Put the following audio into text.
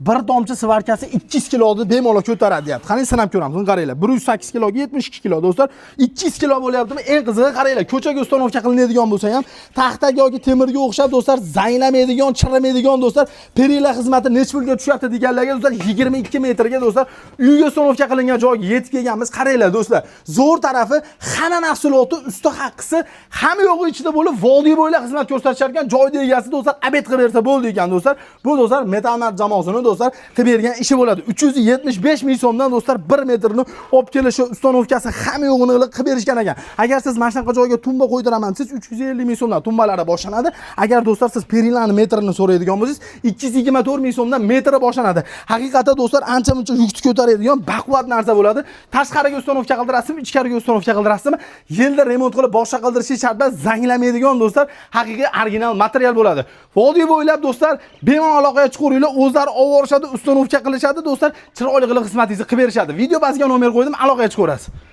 Bir tomchi сварка si 200 kiloni bemalol ko'taradi deyapti. Qani, sinab ko'ramiz. Uni qaranglar. 108 kiloga 72 kilo, do'stlar. 200 kilo bo'lyaptimi? Eng qizig'i, qaranglar, ko'chaga установка qilinadigan bo'lsa ham, taxtaga yoki temirga o'xshab, do'stlar, zanglamaydigan, chirimaydigan, do'stlar. Perila xizmati necha pulga tushyapti deganlarga, do'stlar, 22 metrga, do'stlar, uyga установка qilingan joyga yetib kelganmiz. Qaranglar, do'stlar. Zo'r tarafi, hamma mahsuloti usta haqqisi hamma yo'g'i ichida bo'lib, vodiy bo'ylab xizmat ko'rsatishar ekan. Joyni egasi, do'stlar, обед qilib bersa bo'ldi ekan, do'stlar. Bu, do'stlar, Metalmart jamoasini, do'stlar, qilib bergan ishi bo'ladi. 375 ming so'mdan, do'stlar, 1 metrni olib kelishi, установка si, hamma yo'g'ini qilib berishgan ekan. Agar siz mana shunaqa joyga tumba qo'ydiraman desangiz, 350 ming so'mdan tumbalari boshlanadi. Agar, do'stlar, siz perilani metrini so'raydigan bo'lsangiz, 224 ming so'mdan metri boshlanadi. Haqiqatda, do'stlar, ancha muncha yukni ko'taradigan baquvvat narsa bo'ladi. Tashqariga установка qildirasizmi, ichkariga установка qildirasizmi, yilda remont qilib boshqa qildirishingiz shart emas, zanglamaydigan, do'stlar, haqiqiy original material bo'ladi. Vodiy bo'ylab, do'stlar, bemalol aloqaga chiqaveringlar, o'zlari olib borishadi, установка qilishadi, do'stlar, chiroyli qilib xizmatingizni qilib berishadi. Video baziga nomer qo'ydim, aloqaga chiqaverasiz.